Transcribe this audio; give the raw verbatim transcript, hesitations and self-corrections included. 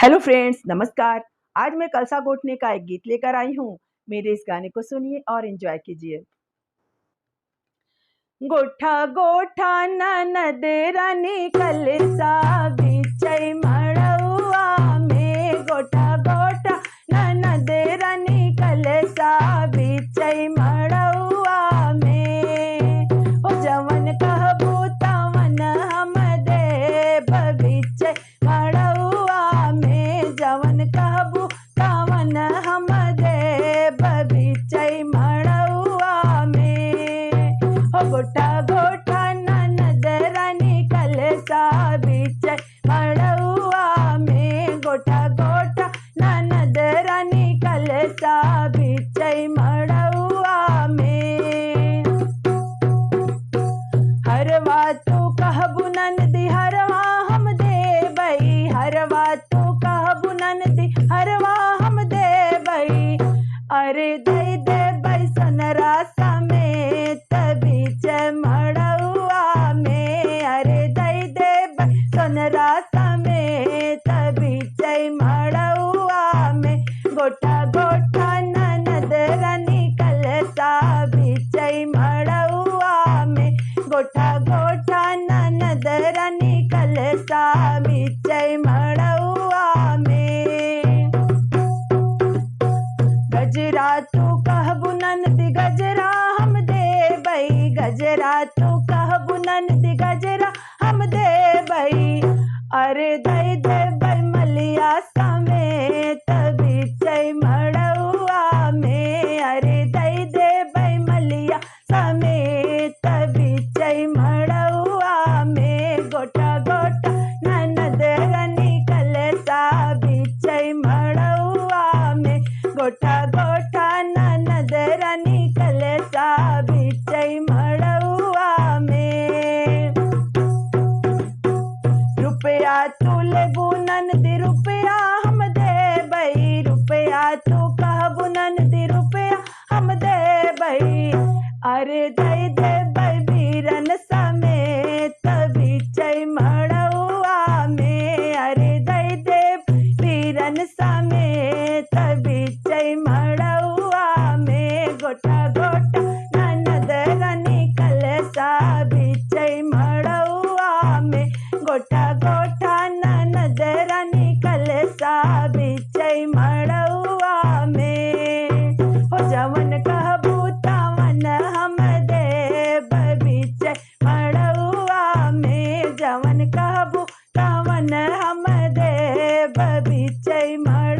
हेलो फ्रेंड्स, नमस्कार। आज मैं कलसा गोठने का एक गीत लेकर आई हूँ। मेरे इस गाने को सुनिए और एंजॉय कीजिए। गोठा गोठा ननद रानी कलसा बिचै मड़उआ में, गोठा गोठा ननद रानी कलसा बिचै मड़उआ में। ओ जवन कहबू तवन हम देब बिचै मड़उआ में, जवन कहबू तवन हम देब बिचै मड़उआ में। हो गोठा गोठा ननद रानी कलसा बिचै मड़उआ में, गोठा गोठा ननद रानी कलसा बिचै मड़उआ में। हरवा तू कहबू ननदी हरवा हम देबई, हरवा तू कहबू ननदी हरवा हम देबई। अरे दई देबई सोनरा समेत बिचै मड़उआ में, अरे दई देबई सोनरा समेत बिचै मड़उआ में। गोठा गोठा ननद रानी कलसा बिचै मड़उआ में, गोठा गोठा ननद रानी कलसा बिचै मड़उआ में। गजरा तू कहबू ननदी गजरा हम देबई, गजरा तू कहबू ननदी गजरा हम देबई। अरे दई देबई मलिया समेत बिचै मड़उआ में, अरे दई देबई मलिया समेत बिचै मड़उआ में। गोठा गोठा ननद रानी कलसा बिचै मड़उआ में, गोठा गोठा ननद रानी कलसा बिचै मड़उआ में। रुपया तू लेबू ननदी रुपया हम देबई, रुपया तू कहबू ननदी रुपया हम देबई। अरे दई देबई बीरन समेत बिचै मड़उआ में, अरे दई देब बीरन समेत बिचै मड़उआ में। गोठा गोठा ननद रानी कलसा बिचै मड़उआ में, गोठा गोठा ननद रानी कलसा बिचै मड़उआ में। हो जवन कहबू तवन हम देब बिचै मड़उआ में, जवन कहबू तवन हम देब बिचै मड़उआ